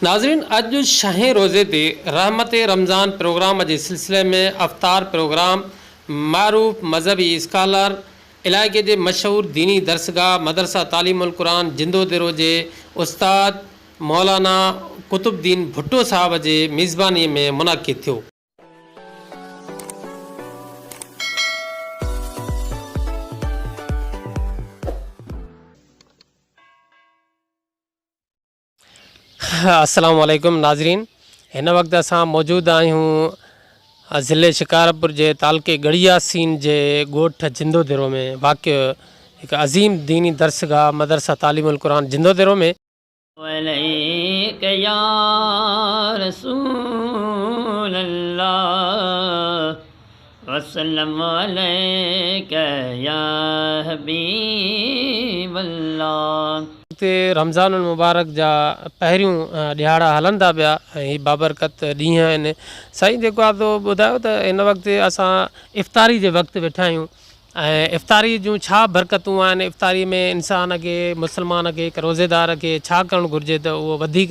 ناظرين اڄ ڇهين روزي تي رحمت رمضان پروگرام جي سلسلي ۾ افطار پروگرام معروف مذهبي اسڪالر علائقي جي مشهور ديني درسگاهه مدرسه تعليم القرآن جندوديرو جي استاد مولانا قطب الدين ڀٽو صاحب جي ميزباني ۾ منعقد ٿيو. السلام عليڪم ناظرين هن وقت اسان موجود آهيون ضلعي شڪارپور جي تعلقي ڳڙهي ياسين جي ڳوٺ جندو ديرو ۾ واقع هڪ عظيم ديني درسگاهه مدرسه تعليم القرآن جندو ديرو ۾. عليڪ يا رسول الله وسلم عليڪ يا حبيب الله. تي رمضان المبارڪ جا پهريون ڏهاڙا هلن ٿا پيا ۽ هي بابرڪت ڏينهن آهن سائين جيڪو آهي سو ٻڌايو ته هن وقت اسان افطاري جي وقت ويٺا آهيون ۽ افطاري جون ڇا برڪتون آهن افطاري ۾ انسان کي مسلمان کي هڪ روزيدار کي ڇا ڪرڻ گهرجي ته اهو وڌيڪ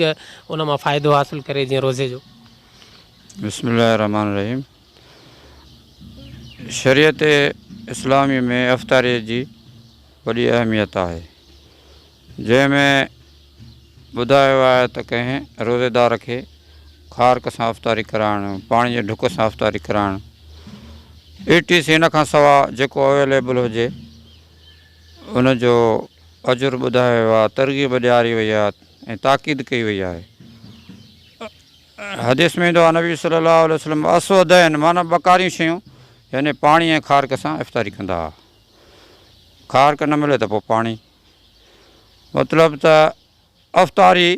ان مان فائدو حاصل ڪري جيئن روزي جو. بسم الله الرحمٰن الرحيم شريعت اسلامي ۾ افطاري جي وڏي اهميت آهي جنهن ۾ ٻڌايو آهي ته ڪنهن روزيدار کي کارڪ سان افطاري ڪرائڻ، پاڻي جي ڍڪ سان افطاري ڪرائڻ، اي ٽي سي ان کان سوا جيڪو اويليبل هجي ان جو اجر ٻڌايو ويو آهي، ترغيب ڏياري وئي آهي ۽ تاڪيد ڪئي وئي آهي. حديث ۾ ايندو آهي نبي صلي الله عليه وسلم اسودين معنيٰ ٻه ڪاريون شيون يعني پاڻي ۽ کارڪ سان افطاري ڪندا هئا. کارڪ نه ملي ته پوء پاڻي. مطلب ته افطاري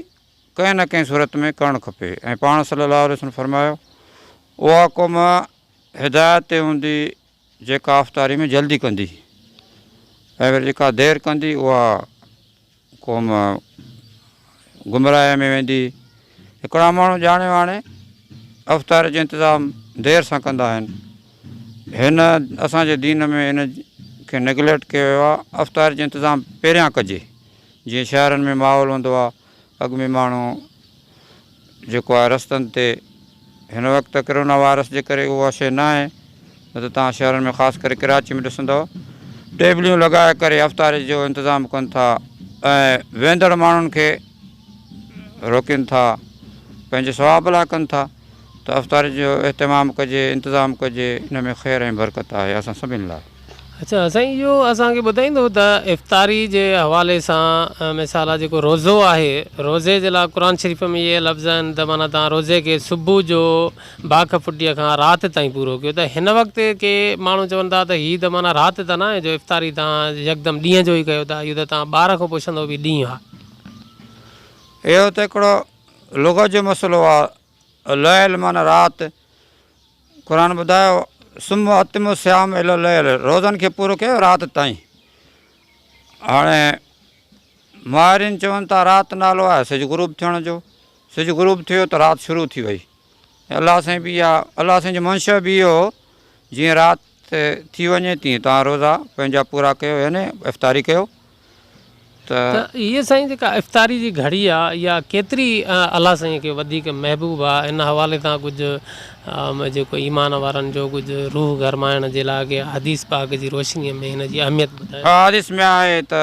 ڪنهن نه ڪنهن صورت ۾ ڪرڻ کپي ۽ پاڻ صلي الله عليه وسلم فرمايو اها قوم هدايت تي هوندي جيڪا افطاري ۾ جلدي ڪندي ۽ وري جيڪا دير ڪندي اها قوم گمراهي ۾ ويندي. هڪڙا ماڻهو ڄاڻي واڻي افطار جو انتظام دير سان ڪندا آهن. هن اسان جي دين ۾ ان کي نگليڪٽ ڪيو ويو آهي. افطار جو انتظام پهريان ڪجي. جيئن شهرن ۾ ماحول هوندو آهي اڳ ۾ ماڻهو جيڪو آهي رستن تي هن وقت ته ڪرونا وائرس جي ڪري اها شيء ناهي نه ته توهان شهرن ۾ خاص ڪري ڪراچي ۾ ڏسندؤ ٽيبليون لڳائي ڪري افطاري جو انتظام ڪن ٿا ۽ ويندڙ ماڻهن کي روڪين ٿا پنهنجي ثواب لاء ڪن ٿا ته افطاري جو اهتمام ڪجي انتظام ڪجي ان ۾ خير ۽ برڪت آهي اسان سڀني لاء. اڇا سائين اهو اسان کي ٻڌائيندو ته افطاري جي حوالي سان مثال آ جيڪو روزو آهي روزي جي لاء قرآن شريف ۾ اهي لفظ آهن ته معنيٰ توهان روزي کي صبح جو باک ڦٽيء کان رات تائين پورو ڪيو ته هن وقت ڪي ماڻهو چون ٿا ته هي ته معنيٰ رات ته ناهي جو افطاري توهان يڪدم ڏينهن جو ئي ڪيو ٿا اهو ته توهان ٻار کان پڇندو به ڏينهن آ. اهو ته هڪڙو لغت جو مسئلو آ ليل معنيٰ رات، قرآن ٻڌايو، ثم اتموا الصيام الي الليل روزن کي پورو ڪيو رات تائين. هاڻي ماهرين چون ٿا رات نالو آهي سج غروب ٿيڻ جو، سج غروب ٿيو ته رات شروع ٿي وئي. الله سائين به اها الله سائين جو منشأ به اهو هو جيئن رات ٿي وڃي تيئن توهان روزا پنهنجا پورا ڪيو يعني افطاري ڪيو ته. ته هيء سائين جيڪا افطاري جي گهڙي آ اها ڪيتري الله سائين کي وڌيڪ محبوب آ ان حوالي سان ڪجهه جيڪو ايمان وارن جو ڪجهه روح گرمائڻ جي لاء ڪي حديث پاڪ جي روشنيء ۾ هن جي اهميت ٻڌايو. حديث ۾ آهي ته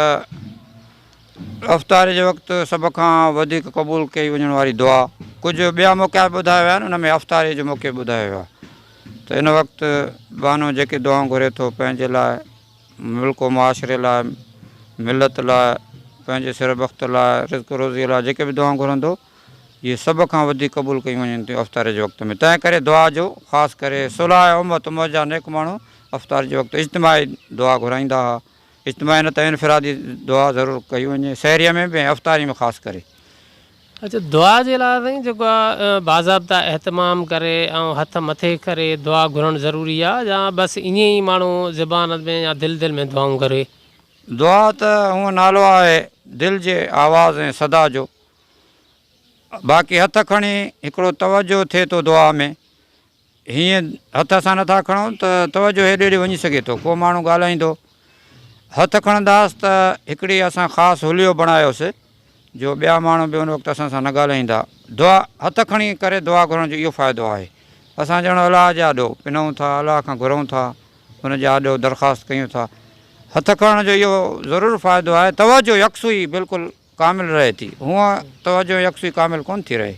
افطاري جي وقت سڀ کان وڌيڪ قبول ڪئي وڃڻ واري دعا ڪجهه ٻيا موقعا به ٻڌايا ويا آهن ان ۾ افطاري جو موقعو به ٻڌايو ويو آهي ته ان وقت ٻانهو جيڪي دعائون گهري ٿو پنهنجي لاء ملڪ و معاشري لاء ملت لاء پنهنجي سر بخت لاء رزق روزي لاء جيڪي به دعائون گهرندو اهي سڀ کان وڌيڪ قبول ڪيون وڃن ٿيون افطاري جي وقت ۾ تنهن ڪري دعا جو خاص ڪري صلاح امت امت جا نيڪ ماڻهو افطاري جي وقت اجتماعي دعا گهرائيندا هئا اجتماعي نه ته انفرادي دعا ضرور ڪئي وڃي سحريء ۾ به ۽ افطاري ۾ خاص ڪري. اچا دعا جي لاء سائين جيڪو آ باضابطا اهتمام ڪري ۽ هٿ مٿي ڪري دعا گهرڻ ضروري آ يا بس ائين ئي ماڻهو زبان ۾ يا دل دل ۾ دعائون ڪري. دعا ته هونء نالو آهي دل جي آواز ۽ صدا جو باقي هٿ کڻي هڪڙو توجه ٿئي ٿو دعا ۾ هيئن هٿ اسان نٿا کڻون ته توجه هيڏي هوڏي وڃي سگهي ٿو. ڪو ماڻهو ڳالهائيندو، هٿ کڻنداس ته هڪڙي اسان خاص حليو بڻايوس جو ٻيا ماڻهو به ان وقت اسان سان نه ڳالهائيندا. دعا هٿ کڻي ڪري دعا گهرڻ جو اهو فائدو آهي. اسان ڄڻ الله جي آڏو پنون ٿا، الله کان گهرون ٿا، ان جي آڏو درخواست ڪيون ٿا. هٿ کڻڻ جو اهو ضرور فائدو آهي، توجه يڪسوئي بلڪل ڪامل رهي ٿي. هونء توجه يڪسوئي ڪامل ڪونه ٿي رهي.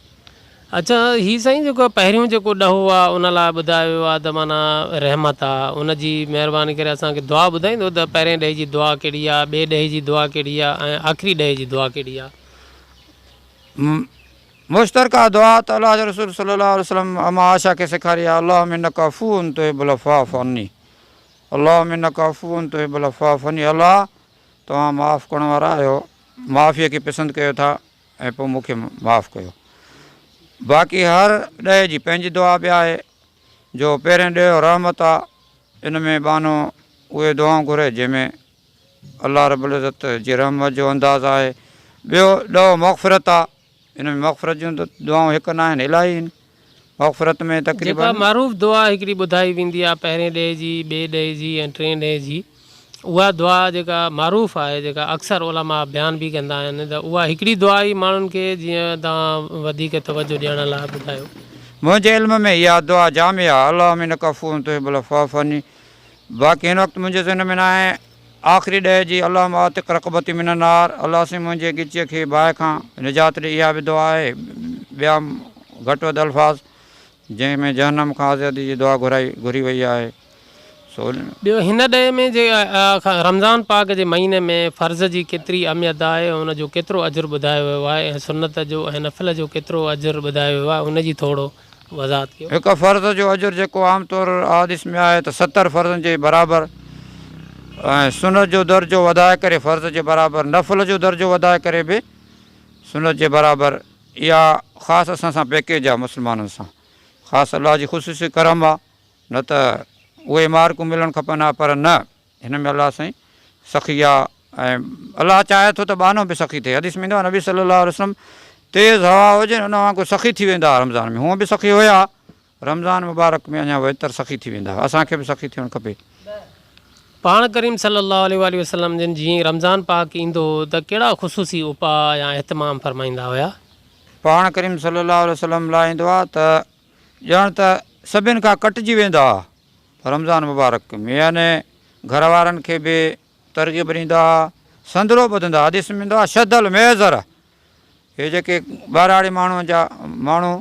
اڇا هي سائين جيڪو پهريون جيڪو ڏهو آ ان لاء ٻڌايو ويو آ ته معنيٰ رحمت آ ان جي مهرباني ڪري اسان کي دعا ٻڌائيندو ته پهرين ڏهي جي دعا ڪهڙي آ ٻئي ڏهي جي دعا ڪهڙي آ ۽ آخري ڏهي جي دعا ڪهڙي آ. مشترڪه دعا ته الله جي رسول صلي الله عليه وسلم اما عائشه کي سيکاري آ اللهم انک عفو تحب العفو فاعف عني اللهم انک عفو تحب العفو فاعف عني الله توهان معاف ڪرڻ وارا آهيو معافيء کي پسند ڪيو ٿا ۽ پوء مون کي معاف ڪيو. باقي هر ڏهي جي پنهنجي دعا به آهي، جو پهرين ڏهو رحمت آ، ان ۾ ٻانهو اهي دعائون گهري جنهن ۾ الله رب العزت جي رحمت جو انداز آهي. ٻيو ڏهو مغفرت آ، ان ۾ مغفرت جون ته دعائون هڪ ناهن الاهي آهن. مغفرت ۾ جيڪا تقريباً. معروف دعا هڪڙي ٻڌائي ويندي آهي پهرين ڏهي جي، ٻئي ڏهي جي ۽ ٽئين ڏهي جي اها دعا جيڪا معروف آهي جيڪا اڪثر علماء بيان به ڪندا آهن ته اها هڪڙي دعا ئي ماڻهن کي جيئن توهان وڌيڪ توجه ڏيڻ لاء ٻڌايو. منهنجي علم ۾ اها دعا جامع آهي اللهم انک عفو تحب العفو فاعف عني باقي هن وقت منهنجي ذهن ۾ ناهي آخري ڏهي جي اللهم اعتق رقبتي من النار الله سائين منهنجي ڳچيء کي باهه کان نجات ڏي اها به دعا آهي ٻيا گهٽ وڌ الفاظ جنهن ۾ جهنم کان آزادي جي دعا گهرائي گهري وئي آهي سو. ٻيو هن ڏهي ۾ جي رمضان پاڪ جي مهيني ۾ فرض جي ڪيتري اهميت آهي ۽ ان جو ڪيترو اجر ٻڌايو ويو آهي ۽ سنت جو ۽ نفل جو ڪيترو اجر ٻڌايو ويو آهي ان جي ٿورو وضاحت ڪيو. هڪ فرض جو اجر جيڪو عام طور احاديث ۾ آهي ته 70 فرضن جي برابر ۽ سنت جو درجو وڌائي ڪري فرض جي برابر نفل جو درجو وڌائي ڪري به سنت جي برابر اها خاص اسان سان پيڪيج آهي مسلمانن سان خاص الله جي خصوصي ڪرم آهي نه ته اهي مارڪون ملڻ کپن ها پر نه هن ۾ الله سائين سخي آ ۽ الله چاهي ٿو ته ٻانهو به سخي ٿئي حديث ۾ ايندو آهي نبي صلي الله عليه وسلم تيز هوا هجي ان وانگر سخي ٿي ويندا هئا رمضان ۾ هونء به سخي هيا رمضان مبارڪ ۾ اڃا ويتر سخي ٿي ويندا هئا اسان کي به سخي ٿيڻ کپي. پاڻ ڪريم صلي الله عليه واٰله وسلم جن جيئن ئي رمضان پاڪ ايندو هو ته ڪهڙا خصوصي اپاء يا اهتمام فرمائيندا هيا؟ پاڻ ڪريم صلي الله عليه وسلم لاء ايندو آ ته ڄڻ ته سڀن کان ڪٽجي ويندا ها رمضان مبارڪ ۾ يعني گهر وارن کي به ترغيب ڏيندا ها سندرو ٻڌندا ها حديث ۾ ايندو آهي شد الميزر هي جيڪي ٻهراڙي ماڻهو جا ماڻهو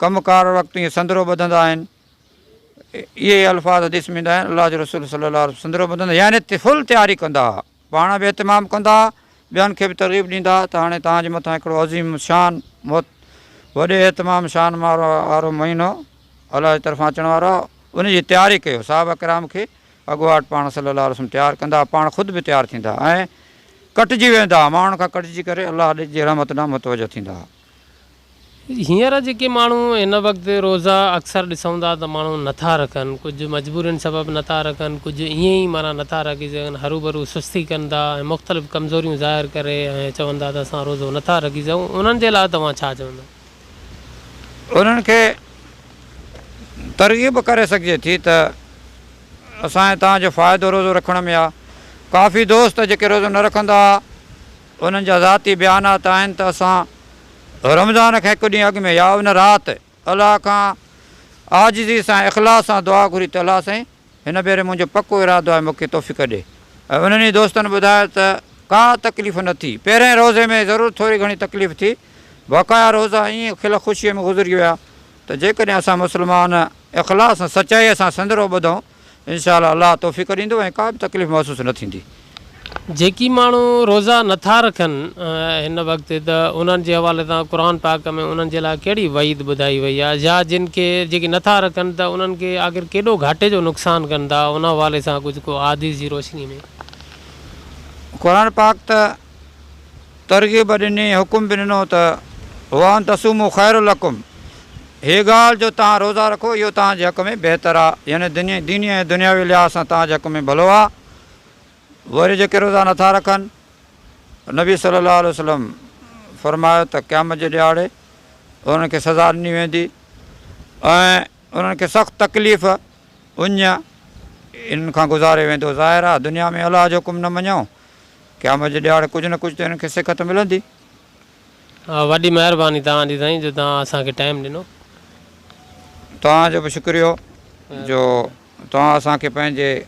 ڪم ڪار وقت ائين سندرو ٻڌندا آهن اهي الفاظ حديث ۾ ايندا آهن الله جو رسول صلي الله عليه وسلم سندرو ٻڌندا يعني فل تياري ڪندا ها پاڻ به اهتمام ڪندا ها ٻين کي به ترغيب ڏيندا ها ته هاڻي توهان جي مٿان هڪڙو عظيم شان وڏي اهتمام شان وارو مهينو الله جي طرفان اچڻ وارو آهي ان جي تياري ڪيو صحابه ڪرام کي اڳواٽ پاڻ صلي الله عليه وسلم تيار ڪندا ها پاڻ خود به تيار ٿيندا ها ۽ ڪٽجي ويندا ها ماڻهن کان ڪٽجي ڪري الله جي رحمت ڏانهن متوجه ٿيندا ها. هينئر جيڪي ماڻهو هن وقت روزا اڪثر ڏسون ٿا ته ماڻهو نٿا رکن ڪجهه مجبورين سبب نٿا رکن ڪجهه ائين ئي معنيٰ نٿا رکي سگهن هروڀرو سستي ڪن ٿا ۽ مختلف ڪمزوريون ظاهر ڪري ۽ چون ٿا ته اسان روزو نٿا رکي سگهون انهن جي لاء توهان ڇا چوندؤ؟ انهن کي ترغيب ڪري سگهجي ٿي ته اسان ۽ توهان جو فائدو روزو رکڻ ۾ آهي ڪافي دوست جيڪي روزو نه رکندا هئا انهن جا ذاتي بيانات آهن ته اسان رمضان کان هڪ ڏينهن اڳ ۾ يا ان رات الله کان عاجزي سان اخلاص سان دعا گهري ته الله سائين هن ڀيري منهنجو پڪو ارادو آهي مون کي توفيق ڏي ۽ انهن ئي دوستن ٻڌايو ته ڪا تڪليف نه ٿي پهرئين روزي ۾ ضرور ٿوري گهڻي تڪليف ٿي بقايا روزا ائين کل خوشيء ۾ گذري ويا ته جيڪڏهن اسان مسلمان اخلاص ۽ سچائيء سان سندرو ٻڌون انشاء الله الله توفيق ڏيندو ۽ ڪا به تڪليف محسوس نه ٿيندي. جيڪي ماڻهو روزا نه ٿا رکن هن وقت ته انهن جي حوالي سان قرآن پاڪ ۾ انهن جي لاء ڪهڙي وعيد ٻڌائي وئي آهي يا جن کي جيڪي نه ٿا رکن ته انهن کي آخر ڪيڏو گهاٽي جو نقصان ڪن ٿا ان حوالي سان ڪجهه ڪو احاديث جي روشني ۾. قرآن پاڪ ته ترغيب ڏني حڪم به ڏنو ته وان تصوموا خير لڪم هي ڳالهه جو توهان روزا رکو اهو توهان جي حق ۾ بهتر آهي يعني ديني ۽ دنياوي لحاظ سان توهان جي حق ۾ ڀلو آهي وري جيڪي روزا نٿا رکن نبي صلي الله عليه وسلم فرمايو ته قيامت جي ڏهاڙي انهن کي سزا ڏني ويندي ۽ انهن کي سخت تڪليف اڃ انهن کان گذاري ويندو ظاهر آهي دنيا ۾ الله جو حڪم نه مڃيو قيامت جي ڏهاڙي ڪجهه نه ڪجهه ته انهن کي سکت ملندي. وڏي مهرباني توهان جي سائين جو توهان اسان کي ٽائيم ڏنو. توهان جو به شڪريو جو توهان اسان کي پنهنجي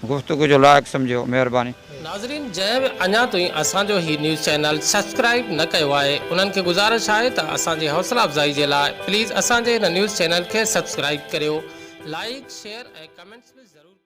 گفتگو جو لائق سمجهيو مهرباني. ناظرين جنهن به اڃا تائين اسان جو هي نيوز چينل سبسڪرائيب نه ڪيو آهي انهن کي گذارش آهي ته اسان جي حوصلا افزائي جي لاء پليز اسان جي هن نيوز چينل کي سبسڪرائيب ڪريو لائيڪ شيئر ۽ ڪمينٽس به ضرور.